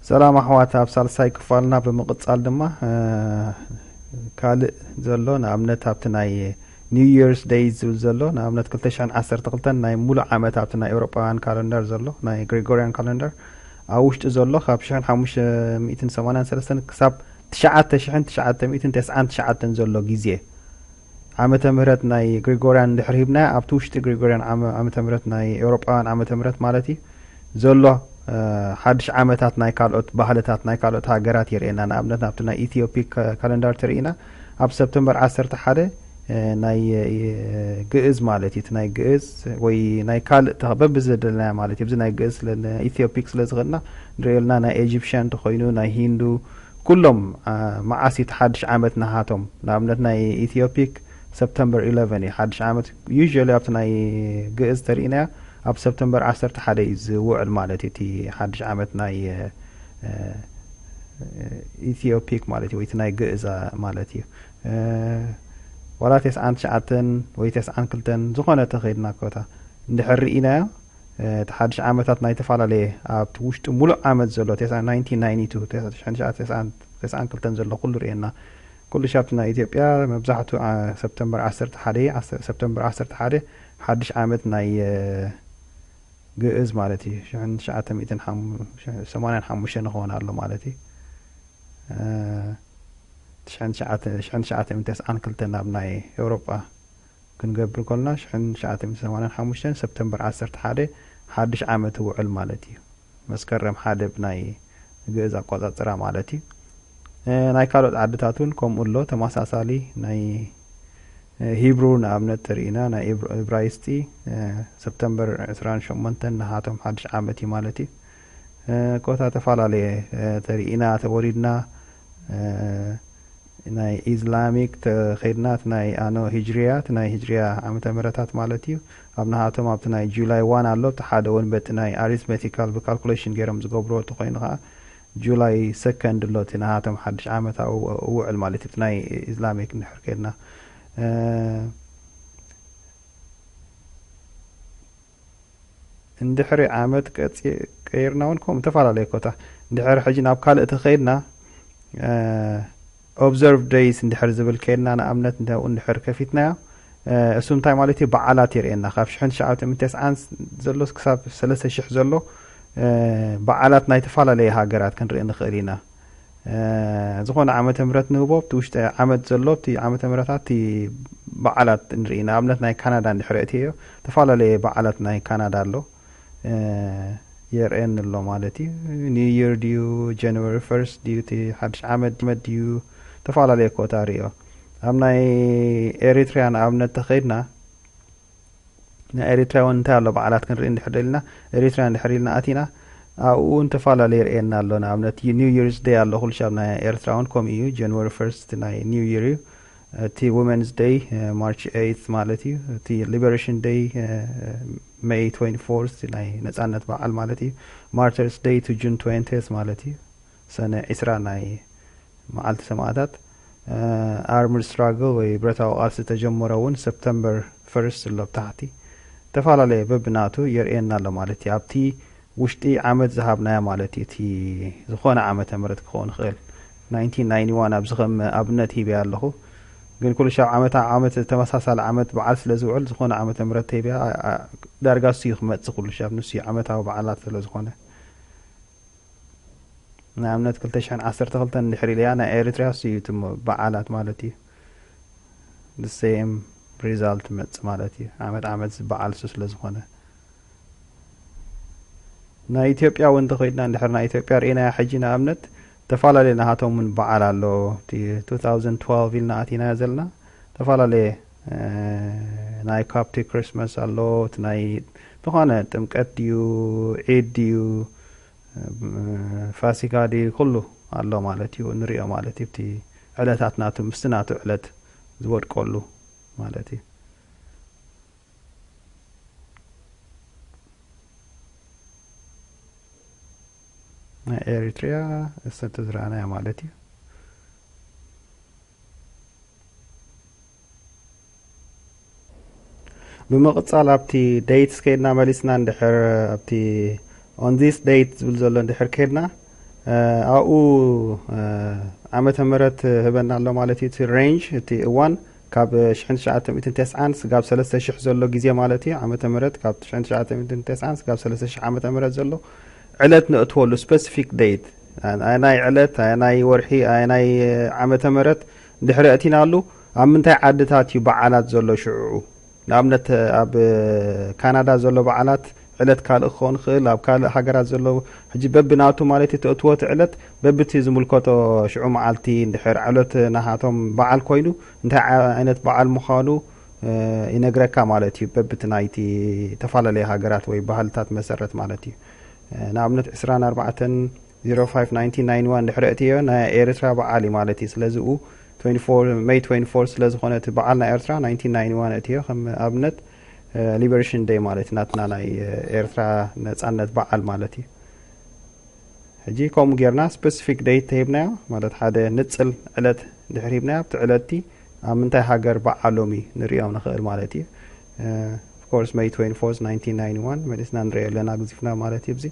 ሰላም ኣሕዋት፣ ኣብ ሳልሳይ ክፋልና ብምቕጻል ድማ፣ እ፣ ካልእ ዘሎ፣ ንኣብነት ኣብቲ ናይ New Year's Day ዝብል ዘሎ፣ ንኣብነት ክልተ ሽሕን ዓሰርተ ክልተን ናይ ሙሉእ ዓመት ኣብቲ ናይ ኤውሮጳውያን ካለንደር ዘሎ፣ ናይ ግሪጎርያን ካለንደር ኣብ ውሽጢ ዘሎ ካብ ሽሕን ሓሙሽተ ሚእትን ሰማንያን ሰለስተን ክሳብ ትሽዓተ ሽሕን ትሽዓተ ሚእትን ተስዓን ትሽዓተን ዘሎ ግዜ ዓመተ ምህረት ናይ ግሪጎርያን እንድሕር ሂብና፣ ኣብቲ ውሽጢ ግሪጎርያን ዓመ-፣ ዓመተ ምህረት ናይ ኤውሮጳውያን ዓመተ ምህረት ማለት እዩ ዘሎ፣ እ፣ ሓድሽ ዓመታት ናይ ካልኦት ባህልታት ናይ ካልኦት ሃገራት የርእየና። ንኣብነት ናብቲ ናይ ኢትዮፒክ ካ-፣ ካለንዳር ተርእይና ኣብ ሰፕተምበር ዓሰርተ ሓደ፣ እ፣ ናይ፣ እ፣ ግእዝ ማለት እዩ። እቲ ናይ ግእዝ ወይ ናይ ካልእ ተኸ-፣ በብዘደለናዮ ማለት እዩ። ኣብዚ ናይ ግእዝ ስለ፣ ኢትዮፒክ ስለ ዝኽእልና ንርእየልና ናይ ኤጂፕሽያን እንተኾይኑ ናይ ሂንዱ ኩሎም፣ አ፣ መዓስ እዩ እቲ ሓድሽ ዓመት ናሃቶም? ንኣብነት ናይ ኢትዮፒክ ሰፕተምበር ኢለቨን እዩ ሓድሽ ዓመት። ዩዥዋሊ ኣብቲ ናይ ግእዝ ተርእይናዮ ኣብ ሰፕተምበር ዓሰርተ ሓደ እዩ ዝውዕል ማለት እዩ። እቲ ሓድሽ ዓመት ናይ፣ እ፣ እ፣ ኢትዮፒክ ማለት እዩ፣ ወይ እቲ ናይ ግእዝ ማለት እዩ። እ፣ ዋላ ተስዓን ትሽዓተን ወይ ተስዓን ክልተን ዝኾነ ተኸይድና ኮታ እንድሕር ርኢናዮ፣ እ፣ እቲ ሓድሽ ዓመታት ናይ ተፈላለየ ኣብቲ ውሽጢ ሙሉእ ዓመት ዘሎ፣ ተስዓ-፣ ናይንቲን ናይንቲ ቱ፣ ተስዓ-፣ ተስዓን ክልተን ዘሎ ኩሉ ርእየና። ኩሉ ሻብቲ ናይ ኢትዮጵያ መብዛሕቱ፣ አ፣ ሰፕተምበር ዓሰርተ ሓደ፣ ዓሰርተ፣ ሰፕተምበር ዓሰርተ ሓደ ሓድሽ ዓመት ናይ፣ እ፣ ግእዝ ማለት እዩ። ሽሕን ትሽዓተ ሚእትን ሓሙ-፣ ሰማንያን ሓሙሽተ ንኸውን ኣሎ ማለት እዩ። እ፣ ትሽዓን ትሽዓተ፣ ሽሕን ትሽዓተ ሚእትን ተስዓን ክልተን ናብ ናይ ኤውሮጳ ክንገብር ከሎና፣ ሽሕን ትሽዓተ ሚእትን ሰማንያን ሓሙሽተን ሰፕተምበር ዓሰርተ ሓደ ሓድሽ ዓመት ይውዕል ማለት እዩ። መስከረም ሓደ ብናይ ግእዝ ኣቆጻጽራ ማለት እዩ። እ፣ ናይ ካልኦት ዓድታት እውን ከምኡ ኣሎ፣ ተመሳሳሊ ናይ፣ እ፣ ሂብሩ ንኣብነት ተርእይና፣ ናይ ኢብር-፣ እብራይስጢ፣ እ፣ ሰፕተምበር ዕስራን ሸሞንተን ናሃቶም ሓድሽ ዓመት እዩ ማለት እዩ። እ፣ ኮታ ተፈላለየ፣ እ፣ ተርእይና፣ ተወሪድና፣ እ፣ ናይ ኢስላሚክ ተኸይድና፣ እቲ ናይ ኣኖ ሂጅሪያ፣ እቲ ናይ ሂጅሪያ ዓመተ ምህረታት ማለት እዩ። ኣብ ናሃቶም ኣብቲ ናይ ጁላይ ዋን ኣሎ፣ ኣብቲ ሓደ እውን በቲ ናይ ኣሪትሜቲካል ብካልኩሌሽን ገይሮም ዝገብርዎ እንተኾይኑ ኸዓ ጁላይ ሰከንድ ኣሎ፣ እቲ ናሃቶም ሓድሽ ዓመት ኣብኡ ውዕል ማለት እዩ፣ እቲ ናይ ኢስላሚክ እንድሕር ከይድና። እ፣ እንድሕሪ ዓመት ቀጺ-፣ ቀይርና እውን ከምኡ ተፈላለየ ኮታ። እንድሕሪ ሕጂ ናብ ካልእ ተኸይድና፣ እ፣ ኦብዘርቭ ደይስ እንድሕር ዝብል ከይድና፣ ንኣብነት እንተ-፣ እንድሕር ከፊትናዮ፣ እ፣ እሱ እንታይ ማለት እዩ? በዓላት የርእየና። ካብ ሽሕን ትሽዓተ ሚእትን ተስዓን ዘሎስ ክሳብ ሰለስተ ሽሕ ዘሎ፣ እ፣ በዓላት ናይ ተፈላለየ ሃገራት ክንርኢ ንኽእል ኢና። እ፣ ዝኾነ ዓመተ ምህረት ንህቦ፣ ኣብቲ ውሽጢ ዓመት ዘሎ፣ ኣብቲ ዓመተ ምህረታት እቲ በዓላት ንርኢ። ንኣብነት ናይ ካናዳ እንድሕር ኣእትየዮ፣ ዝተፈላለየ በዓላት ናይ ካናዳ ኣሎ፣ እ፣ የርእየኒ ኣሎ ማለት እዩ። ኒው ይር ድዩ፣ ጃንዋሪ ፈርስት ድዩ፣ እቲ ሓድሽ ዓመት ድዩ፣ ዝተፈላለየ ኮታ ርእዮ። ኣብ ናይ ኤሪትሪያ ንኣብነት ተኸይድና፣ ናይ ኤሪትራ እውን እንታይ ኣሎ በዓላት ክንርኢ እንድሕር ደሊና፣ ኤሪትራ እንድሕር ኢልና ኣቲና፣ ኣብኡ እውን ተፈላለየ ይርእየና ኣሎ። ንኣብነት ዩ-፣ ኒው ይርስ ደይ ኣሎ፣ ኩሉ ሻብ ናይ ኤርትራ እውን ከምኡ እዩ። ጃንዋሪ ፈርስት ናይ ኒው ይር እዩ። እቲ ውመንስ ደይ፣ እ፣ ማርች ኤይት ማለት እዩ። እቲ ሊበሬሽን ደይ፣ እ፣ ሜይ ትዌንቲ ፎርዝ ናይ ነጻነት በዓል ማለት እዩ። ማርተርስ ደይ ቱ ጁን ትዌንቲስ ማለት እዩ። ሰነ ዒስራ ናይ መዓልቲ ሰማእታት። እ፣ ኣርምድ ስትራግል ወይ ብረታዊ ቃልሲ ዝተጀመረ እውን ሰፕተምበር ፈርስት ኣሎ ብታሕቲ። ዝተፈላለየ በብናቱ የርእየና ኣሎ ማለት እዩ። ኣብቲ ውሽጢ ዓመት ዝሃብናዮ ማለት እዩ። እቲ ዝኾነ ዓመተ ምህረት ክኸውን ይኽእል። ናይንቲን ናይንቲ ዋን ኣብዚ ከም ኣብነት ሂበያ ኣለኹ። ግን ኩሉ ሻብ ዓመት፣ ዓመት ተመሳሳሊ ዓመት በዓል ስለ ዝውዕል፣ ዝኾነ ዓመተ ምህረት ተሂበያ፣ ኣ-፣ ኣ-፣ ዳርጋ እሱ እዩ ክመጽእ፣ ኩሉ ሻብ ንሱ እዩ ዓመታዊ በዓላት ስለ ዝኾነ። ንኣብነት ክልተ ሽሕን ዓሰርተ ክልተን እንድሕር ኢለያ፣ ናይ ኤሪትሪያ እሱ እዩ እቲ ም-፣ በዓላት ማለት እዩ። The same result መጽእ ማለት እዩ። ዓመት ዓመት ዝበዓል እሱ ስለ ዝኾነ። ናይ ኢትዮጵያ እውን እንተኾይድና፣ እንድሕር ናይ ኢትዮጵያ ርኢናያ፣ ሕጂ ንኣብነት፣ ተፈላለየ ናሃቶም እውን በዓል ኣሎ። እቲ ቱ ታውዘንድ ትዋልቭ ኢልና ኣቲናዮ ዘለና፣ ተፈላለየ፣ እ፣ ናይ ካፕቲ ክሪስማስ ኣሎ፣ እቲ ናይ ዝኾነ ጥምቀት ድዩ፣ ዒድ ድዩ፣ እ፣ ፋሲካ ድዩ፣ ኩሉ ኣሎ ማለት እዩ፣ ንሪኦ ማለት እዩ። እቲ ዕለታት ናቱ ምስቲ ናቱ ዕለት ዝወድቀሉ ማለት እዩ። ናይ ኤሪትሪያ እሰቲ ዝረኣናያ ማለት እዩ። ብምቕጻል ኣብቲ ደይትስ ከይድና መሊስና እንድሕር ኣብቲ on this date ዝብል ዘሎ እንድሕር ከይድና፣ ኣብኡ ዓመተ ምህረት ህበና ኣሎ ማለት እዩ። እቲ ሬንጅ፣ እቲ እዋን ካብ ሽሕን ትሽዓተ ሚእትን ተስዓን ስጋብ ሰለስተ ሽሕ ዘሎ ግዜ ማለት እዩ። ዓመተ ምህረት ካብ ሽሕን ትሽዓተ ሚእትን ተስዓን ስጋብ ሰለስተ ሽሕ ዓመተ ምህረት ዘሎ ዕለት ነእትወሉ፣ ስፐሲፊክ ዴት፣ ኣየናይ ዕለት፣ ኣየናይ ወርሒ፣ ኣየናይ ዓመተ ምህረት ድሕሪ እቲናሉ፣ ኣብ ምንታይ ዓድታት እዩ በዓላት ዘሎ ሽዑ። ንኣብነት ኣብ ካናዳ ዘሎ በዓላት ዕለት ካልእ ክኸውን ይኽእል፣ ኣብ ካልእ ሃገራት ዘሎ ሕጂ በብናቱ ማለት እዩ። ተእትዎ እቲ ዕለት በብቲ ዝምልከቶ ሽዑ መዓልቲ እንድሕር ዕለት ናሃቶም በዓል ኮይኑ እንታይ ዓይነት በዓል ምዃኑ ይነግረካ ማለት እዩ። በብቲ ናይቲ ተፈላለየ ሃገራት ወይ ባህልታት መሰረት ማለት እዩ። ንኣብነት ዕስራን ኣርባዕተን ዜሮ ፋይቭ ናይንቲን ናይንቲ ዋን ድሕሪ እትዮ ናይ ኤርትራ በዓል እዩ ማለት እዩ። ስለዚ ኡ ሜይ ትዌንቲ ፎር ስለ ዝኾነ እቲ በዓል ናይ ኤርትራ ናይንቲን ናይንቲ ዋን እትዮ ከም ኣብነት ሊበሬሽን ደይ ማለት እዩ። ናትና ናይ ኤርትራ ነጻነት በዓል ማለት እዩ። ሕጂ ከምኡ ጌርና ስፔሲፊክ ደይት ተሂብናዮ ማለት ሓደ ንጽል ዕለት ድሕሪ ሂብናዮ ኣብቲ ዕለትቲ ኣብ ምንታይ ሃገር በዓሎም እዩ ንሪኦም ንኽእል ማለት እዩ። ኦፍኮርስ ሜይ ትዌንቲ ፎር ናይንቲን ናይንቲ ዋን መሊስና ንሪኦ ኣለና ግዚፍና ማለት እዩ። እዚ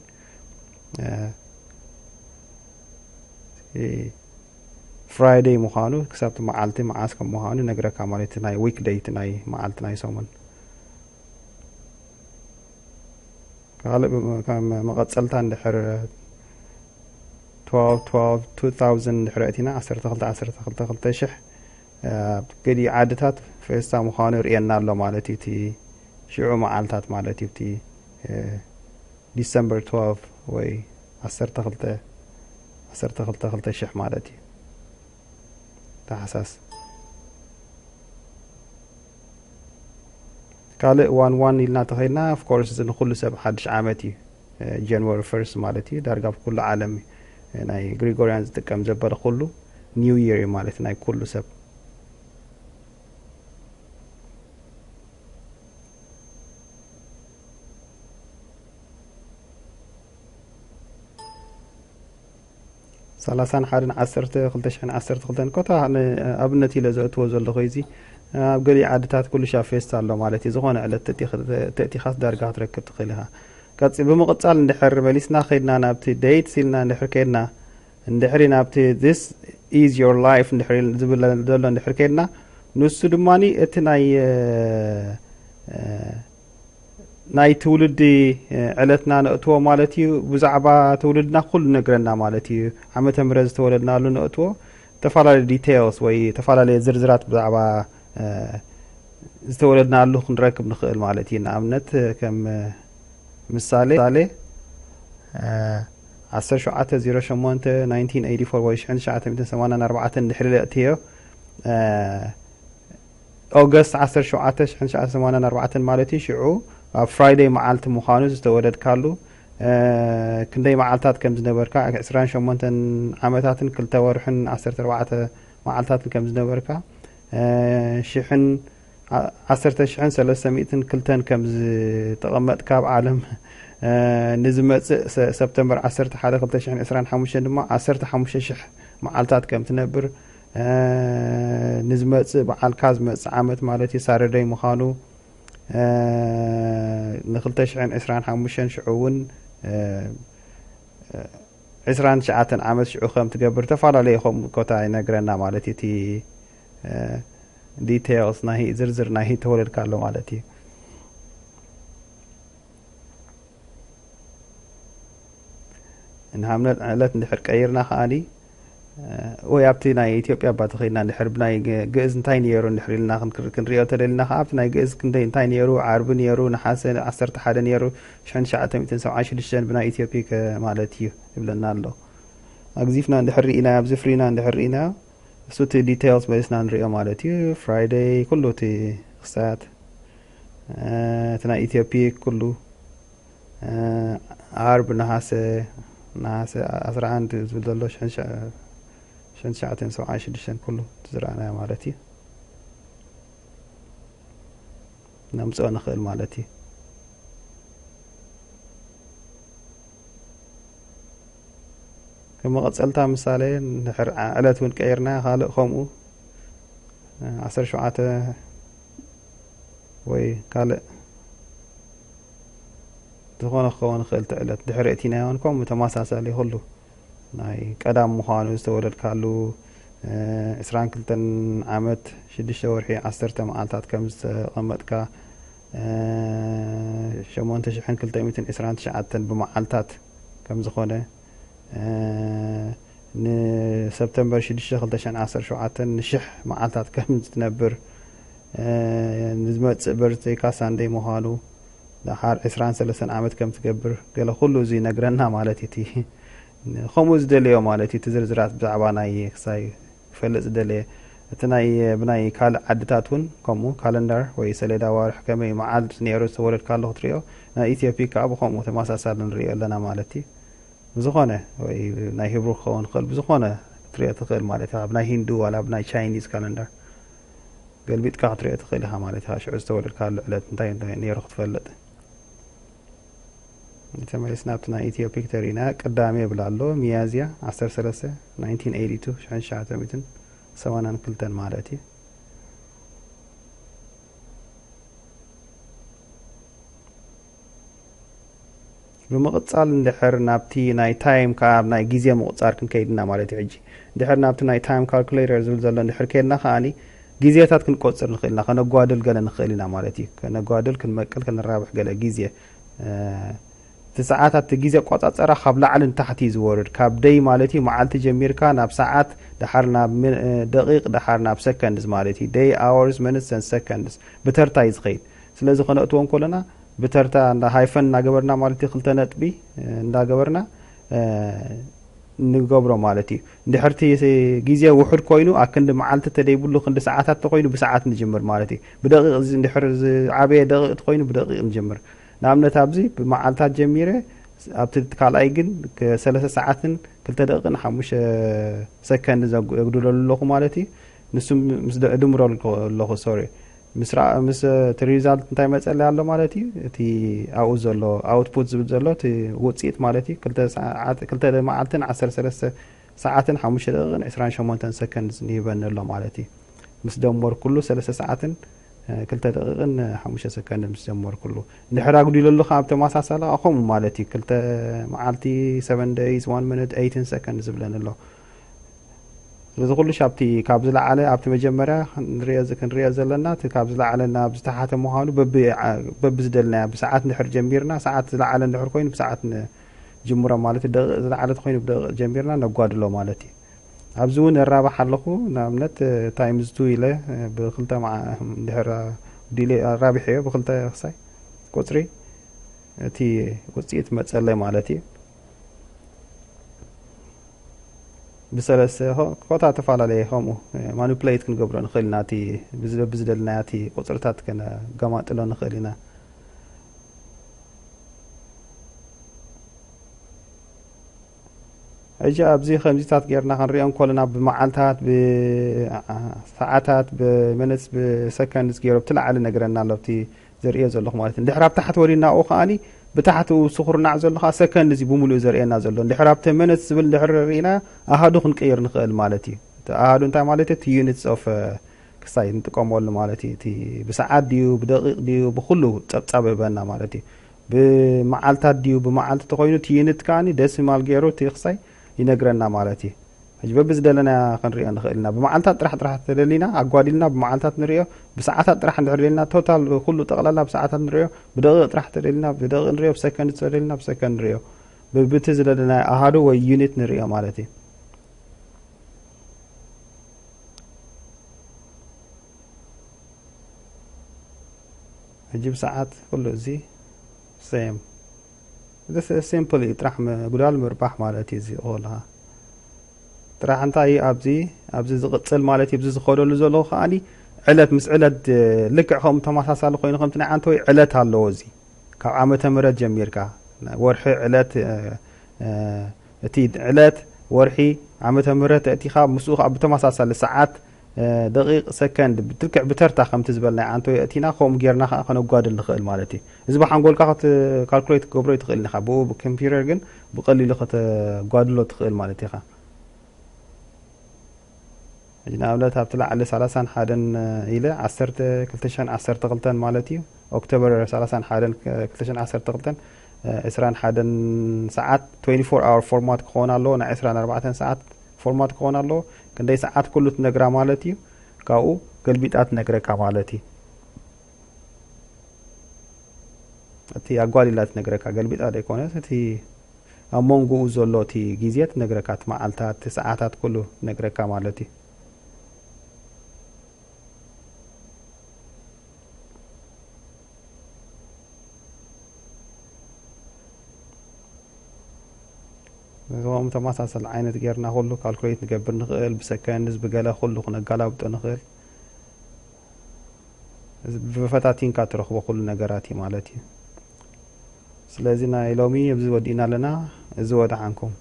ፍራይደይ ምዃኑ ክሳብ እቲ መዓልቲ መዓስ ከም ምዃኑ ነግረካ ማለት እዩ። ናይ ዊክ ደይት ናይ መዓልቲ ናይ ሰሙን ካልእ ከም መቐጸልታ እንድሕር ትዋልቭ ትዋልቭ ቱ ታውዘንድ እንድሕር እቲና ዓሰርተ ክልተ ዓሰርተ ክልተ ክልተ ሽሕ ኣብ ገሊኡ ዓድታት ፌስታ ምዃኑ ርእየና ኣሎ ማለት እዩ። እቲ ሽዑ መዓልታት ማለት እዩ። እቲ ዲሰምበር ትዋልቭ ወይ ዓሰርተ ክልተ ዓሰርተ ክልተ ክልተ ሽሕ ማለት እዩ። ታሕሳስ ካልእ ዋን ዋን ኢልና ተኸይድና ኦፍኮርስ እዚ ንኩሉ ሰብ ሓድሽ ዓመት እዩ። ጃንዋሪ ፈርስት ማለት እዩ። ዳርጋ ኣብ ኩሉ ዓለም ናይ ግሪጎሪያን ዝጥቀም ዘበለ ኩሉ ኒው ይር እዩ ማለት ናይ ኩሉ ሰብ። ሰላሳን ሓደን ዓሰርተ ክልተ ሽሕን ዓሰርተ ክልተን ኮታ ኣብነት ኢለ ዘእትዎ ዘለኹ እዚ ኣብ ገሊኡ ዓድታት ኩሉ ሻብ ፌስታ ኣሎ ማለት እዩ። ዝኾነ ዕለት ተእቲኻስ ዳርጋ ክትረክብ ትኽእል ኢኻ። ቀፂ ብምቕፃል እንድሕር መሊስና ከይድና ናብቲ ደይትስ ኢልና እንድሕር ከይድና እንድሕሪ ናብቲ this is your life እንድሕሪ ዝብል ዘሎ እንድሕር ከይድና ንሱ ድማ እቲ ናይ ናይ ትውልዲ ዕለትና ነእትዎ ማለት እዩ። ብዛዕባ ትውልድና ኩሉ ነግረና ማለት እዩ። ዓመተ ምህረት ዝተወለድናሉ ነእትዎ፣ ዝተፈላለዩ ዲቴልስ ወይ ዝተፈላለዩ ዝርዝራት ብዛዕባ ዝተወለድናሉ ክንረክብ ንኽእል ማለት እዩ። ንኣብነት ከም ምሳሌ ምሳሌ ዓሰርተ ሸውዓተ ዜሮ ሸሞንተ ናይንቲን ኤይቲ ፎር ወይ ሽሕን ትሽዓተ ሚእትን ሰማንያን ኣርባዕተን ድሕሪ ለእትዮ ኦገስት ዓሰርተ ሸውዓተ ሽሕን ትሽዓተ ሰማንያን ኣርባዕተን ማለት እዩ። ሽዑ ኣብ ፍራይደይ መዓልቲ ምዃኑ ዝተወለድካሉ ክንደይ መዓልታት ከም ዝነበርካ፣ ዕስራን ሸሞንተን ዓመታትን ክልተ ወርሕን ዓሰርተ ኣርባዕተ መዓልታትን ከም ዝነበርካ፣ ሽሕን ዓሰርተ ሽሕን ሰለስተ ሚእትን ክልተን ከም ዝተቐመጥካ ኣብ ዓለም ንዝመጽእ ሰፕተምበር ዓሰርተ ሓደ ክልተ ሽሕን ዕስራን ሓሙሽተን ድማ ዓሰርተ ሓሙሽተ ሽሕ መዓልታት ከም ትነብር ንዝመጽእ በዓልካ ዝመጽእ ዓመት ማለት እዩ ሳረደይ ምዃኑ ንክልተ ሽሕን ዕስራን ሓሙሽተን ሽዑ እውን ዕስራን ትሽዓተን ዓመት ሽዑ ከም ትገብር ተፈላለየ ከምኡ ኮታ ይነግረና ማለት እዩ። እቲ ዲቴልስ ናይ ዝርዝር ናይ ተወለድካ ኣሎ ማለት እዩ። ንኣብነት ዕለት እንድሕር ቀይርና ከዓኒ ወይ ኣብቲ ናይ ኢትዮጵያ እባ ተኸይድና እንድሕር ብናይ ግእዝ እንታይ ነይሩ እንድሕር ኢልና ክንሪኦ ተደሊና ከዓ ኣብቲ ናይ ግእዝ ክንደይ እንታይ ነይሩ፣ ዓርቢ ነይሩ፣ ነሓሰ ዓሰርተ ሓደ ነይሩ፣ ሽሕን ትሽዓተ ሚእትን ሰብዓን ሽዱሽተን ብናይ ኢትዮጵያ ማለት እዩ ይብለና ኣሎ። ኣግዚፍና እንድሕር ርኢና ኣብዚ ፍሪና እንድሕር ርኢና እሱ እቲ ዲቴልስ መሊስና ንሪኦ ማለት እዩ። ፍራይደይ ኩሉ እቲ ክሳት እቲ ናይ ኢትዮጵያ ኩሉ ዓርብ ነሃሰ ነሃሰ ዓስራ ሓሙሽተ ዝብል ዘሎ ሽሕን ትሽዓተን ሰብዓን ሽዱሽተን ኩሉ ዝረኣናዮ ማለት እዩ። ነምፅኦ ንኽእል ማለት እዩ። ከም መቐፀልታ ምሳሌ ንድሕር ዕለት እውን ቀይርና ካልእ ከምኡ ዓሰርተ ሸውዓተ ወይ ካልእ ዝኾነ ክኸውን ይኽእል እቲ ዕለት ድሕሪ እቲ ናይ ከምኡ ተመሳሳሊ ኩሉ ናይ ቀዳም ምዃኑ ዝተወለድካሉ፣ እ፣ ዕስራን ክልተን ዓመት ሽዱሽተ ወርሒ ዓሰርተ መዓልታት ከም ዝተቐመጥካ፣ እ፣ ሸሞንተ ሽሕን ክልተ ሚእትን ዕስራን ትሽዓተን ብመዓልታት ከም ዝኾነ፣ እ፣ ንሰፕተምበር ሽዱሽተ ክልተ ሽሕን ዓሰርተ ሸውዓተን ንሽሕ መዓልታት ከም ዝትነብር፣ እ፣ ንዝመጽእ በርዝደይካ ሳንደይ ምዃኑ፣ ደሓር ዕስራን ሰለስተን ዓመት ከም ትገብር፣ ገለ ኩሉ እዚ ይነግረና ማለት እዩ። እቲ ከምኡ ዝደለዮ ማለት እዩ። እቲ ዝርዝራት ብዛዕባ ናይ ክሳይ ክፈልጥ ዝደለየ፣ እቲ ናይ ብናይ ካልእ ዓድታት እውን ከምኡ ካለንዳር ወይ ሰሌዳ ዋርሕ ከመይ መዓልቲ ነይሩ ዝተወለድካ ኣሎ ክትሪኦ፣ ናይ ኢትዮጵያ ከዓ ብከምኡ ተመሳሳሊ ንሪኦ ኣለና ማለት እዩ። ብዝኾነ ወይ ናይ ሂብሩ ክኸውን ይኽእል፣ ብዝኾነ ክትሪኦ ትኽእል ማለት እዩ። ኣብ ናይ ሂንዱ ዋላ ኣብ ናይ ቻይኒዝ ካለንዳር ገልቢጥካ ክትሪኦ ትኽእል ኢኻ ማለት እዩ። ሽዑ ዝተወለድካሉ ዕለት እንታይ እንታይ ነይሩ ክትፈልጥ። ተመሊስና ኣብቲ ናይ ኢትዮፒክ ተሪእና፣ ቅዳሜ ይብል ኣሎ፣ ሚያዝያ ዓሰርተ ሰለስተ፣ ናይንቲን ኤይቲቱ፣ ሽሕን ትሽዓተ ሚእትን ሰማንያን ክልተን ማለት እዩ። ብምቕጻል እንድሕር ናብቲ ናይ ታይም፣ ካብ ናይ ግዜ ምቑጻር ክንከይድና ማለት እዩ። ሕጂ እንድሕር ናብቲ ናይ ታይም ካልኩሌተር ዝብል ዘሎ እንድሕር ከይድና ከኣኒ፣ ግዜታት ክንቆጽር ንኽእል ኢና፣ ከነጓድል ገለ ንኽእል ኢና ማለት እዩ። ከነጓድል፣ ክንመቅል፣ ከነራብሕ ገለ ግዜ፣ እ፣ እቲ ሰዓታት፣ እቲ ግዜ ኣቆጻጸራ ካብ ላዕሊ ንታሕቲ እዩ ዝወርድ። ካብ ደይ ማለት እዩ፣ መዓልቲ ጀሚርካ ናብ ሰዓት፣ ደሓር ናብ ምን-፣ እ፣ ደቂቕ፣ ደሓር ናብ ሰከንድስ ማለት እዩ። ደይ፣ ኣወርስ፣ ሚኒትስ፣ ሰከንድስ ብተርታ እዩ ዝኸይድ። ስለዚ ከነእትዎ እንከለና ብተርታ እንዳ ሃይፈን እናገበርና ማለት እዩ፣ ክልተ ነጥቢ፣ እ፣ እንዳገበርና፣ እ፣ ንገብሮ ማለት እዩ። እንድሕር እቲ ግዜ ውሑድ ኮይኑ፣ ኣብ ክንዲ መዓልቲ ተደይብሉ፣ ክንዲ ሰዓታት ተኮይኑ ብሰዓት ንጅምር ማለት እዩ። ብደቂቕ እዚ እንድሕር ዝዓበየ ደቂቕ ተኮይኑ ብደቂቕ ንጅምር። ንኣብነት ኣብዚ ብመዓልታት ጀሚረ፣ ኣብቲ ካልኣይ ግን ከ-፣ ሰለስተ ሰዓትን ክልተ ደቂቕን ሓሙሽተ ሰከንድ ዘጉ-፣ ዘጉድለሉ ኣለኹ ማለት እዩ። ንሱ ምስ ደ-፣ ድምሮ ኣለኹ፣ ሶሪ። ምስ ረኣ-፣ ምስ እቲ ሪዛልት እንታይ መጸለይ ኣሎ ማለት እዩ? እቲ ኣብኡ ዘሎ ኣውትፑት ዝብል ዘሎ እቲ ውጽኢት ማለት እዩ። ክልተ ሰዓት፣ ክልተ መዓልትን ዓሰርተ ሰለስተ ሰዓትን ሓሙሽተ ደቂቕን ዕስራን ሸሞንተን ሰከንድ ይህበኒ ኣሎ ማለት እዩ። ምስ ደመርኩሉ ሰለስተ ሰዓትን፣ እ፣ ክልተ ደቂቕን ሓሙሽተ ሰከንድ ምስ ደመርኩሉ። እንድሕር ኣጉዲለሉ ከኣ ኣብ ተመሳሳሊ ከኣ ከምኡ ማለት እዩ። ክልተ መዓልቲ፣ ሰቨን ደይስ፣ ዋን ሚኒት፣ ኤይቲን ሰከንድ ዝብለኒ ኣሎ። ስለዚ ኩሉ ሻብቲ ካብ ዝለዓለ ኣብቲ መጀመርያ ክንሪኦ፣ ክንሪኦ ዘለና እቲ ካብ ዝለዓለ ናብ ዝተሓተ ምዃኑ በቢ-፣ በቢ ዝደልናዮ ብሰዓት እንድሕር ጀሚርና፣ ሰዓት ዝለዓለ እንድሕር ኮይኑ ብሰዓት ንጅምሮ ማለት እዩ። ደቂቕ ዝለዓለ ተኮይኑ ብደቂቕ ጀሚርና ነጓድሎ ማለት እዩ። ኣብዚ እውን እራባሕ ኣለኹ። ንኣብነት፣ ታይምዝ ቱ ኢለ ብክልተ መዓ-፣ እንድሕር ዲለ ኣራቢሐዮ ብክልተ ክሳይ ቁፅሪ እቲ ውፅኢት መፀለይ ማለት እዩ። ብሰለስተ ኮ-፣ ኮታ ተፈላለየ ከምኡ ማኒፕሌት ክንገብሮ ንኽእል ኢና። እቲ ብዝ-፣ ብዝደልናዮ እቲ ቁፅርታት ከነገማጥሎ ንኽእል ኢና። ሕጂ ኣብዚ ከምዚታት ጌርና ክንሪኦ እንከለና ብመዓልታት፣ ብሰዓታት፣ ብመነትስ፣ ብሰከንድስ ገይሩ ኣብቲ ላዕሊ ነግረና ኣሎ። ኣብቲ ዘርእዮ ዘለኹ ማለት እዩ። እንድሕር ኣብ ታሕቲ ወሪድና ኣብኡ ከኣኒ ብታሕቲ እሱ ኩርናዕ ዘሎ ከዓ ሰከንድ እዚ ብምሉእ ዘርእየና ዘሎ። እንድሕር ኣብቲ መነትስ ዝብል እንድሕር ርኢና ኣሃዱ ክንቅይር ንኽእል ማለት እዩ። እቲ ኣሃዱ እንታይ ማለት እዩ? እቲ ዩኒትስ ኦፍ ክሳይ ንጥቀመሉ ማለት እዩ። እቲ ብሰዓት ድዩ፣ ብደቂቕ ድዩ፣ ብኩሉ ጸብጻብ ይህበና ማለት እዩ። ብመዓልታት ድዩ፣ ብመዓልቲ ተኾይኑ እቲ ዩኒት ከኣኒ ደሲማል ገይሩ እቲ ክሳይ ይነግረና ማለት እዩ። ሕጂ በብዝደለናያ ክንሪኦ ንኽእል ኢና። ብመዓልታት ጥራሕ ጥራሕ ተደሊና፣ ኣጓዲልና ብመዓልታት ንሪኦ፣ ብሰዓታት ጥራሕ እንድሕር ደሊና፣ ቶታል ኩሉ ጠቕላላ ብሰዓታት ንሪኦ፣ ብደቂቕ ጥራሕ ተደሊና፣ ብደቂቕ ንሪኦ፣ ብሰከንድ ተደሊና፣ ብሰከንድ ንሪኦ። ብ-፣ ብቲ ዝደለናዮ ኣሃዱ ወይ ዩኒት ንሪኦ ማለት እዩ። ሕጂ ብሰዓት ኩሉ እዚ ሴም። እዚ ስ-፣ ሲምፕል እዩ። ጥራሕ ምጉዳል ምርባሕ ማለት እዩ። እዚ ከለኻ ጥራሕ እንታይ እዩ ኣብዚ፣ ኣብዚ ዝቕጽል ማለት እዩ። ኣብዚ ዝኸደሉ ዘለኹ ከኣኒ ዕለት ምስ ዕለት፣ እ፣ ልክዕ ከምኡ ተመሳሳሊ ኮይኑ ከምቲ ናይ ዓንተወይ ዕለት ኣለዎ። እዚ ካብ ዓመተ ምህረት ጀሚርካ ወርሒ፣ ዕለት፣ እ፣ እ፣ እቲ ዕለት፣ ወርሒ፣ ዓመተ ምህረት ኣእቲኻ ምስኡ ከዓ ብተመሳሳሊ ሰዓት፣ እ፣ ደቂቕ፣ ሰከንድ ብትልክዕ ብተርታ ከምቲ ዝበልናዮ ዓንተወይ ኣእቲና ከምኡ ጌርና ከዓ ከነጓድል ንኽእል ማለት እዩ። እዚ ብሓንጎልካ ክት-፣ ካልኩሌት ክትገብሮ ኣይትኽእልን ኢኻ። ብኡ ብኮምፒውተር ግን ብቐሊሉ ከተጓድሎ ትኽእል ማለት ኢኻ። ሕጂ ንኣብነት ኣብቲ ላዕሊ ሰላሳን ሓደን ኢለ ዓሰርተ፣ ክልተ ሽሕን ዓሰርተ ክልተን ማለት እዩ። ኦክቶበር ሰላሳን ሓደን ክልተ ሽሕን ዓሰርተ ክልተን ዕስራን ሓደን ሰዓት twenty-four hour format ክኾን ኣለዎ፣ ናይ ዕስራን ኣርባዕተን ሰዓት format ክኾን ኣለዎ። ክንደይ ሰዓት ኩሉ ትነግራ ማለት እዩ። ካብኡ ገልቢጣ ትነግረካ ማለት እዩ። እቲ ኣጓሊላ ትነግረካ ገልቢጣ ዘይኮነስ እቲ ኣብ መንጎኡ ዘሎ እቲ ግዜ ትነግረካ፣ እቲ መዓልታት፣ እቲ ሰዓታት ኩሉ ትነግረካ ማለት እዩ። እዞም ተመሳሰል ዓይነት ጌርና ኩሉ ካልኩሌት ንገብር ንኽእል፣ ብሰከንድስ ብገለ ኩሉ ክነጋላብጦ ንኽእል። እዚ ብፈታቲንካ ትረኽቦ ኩሉ ነገራት እዩ ማለት እዩ። ስለዚ ናይ ሎሚ ኣብዚ ወዲእና ኣለና። እዚ ወደሓንኩም።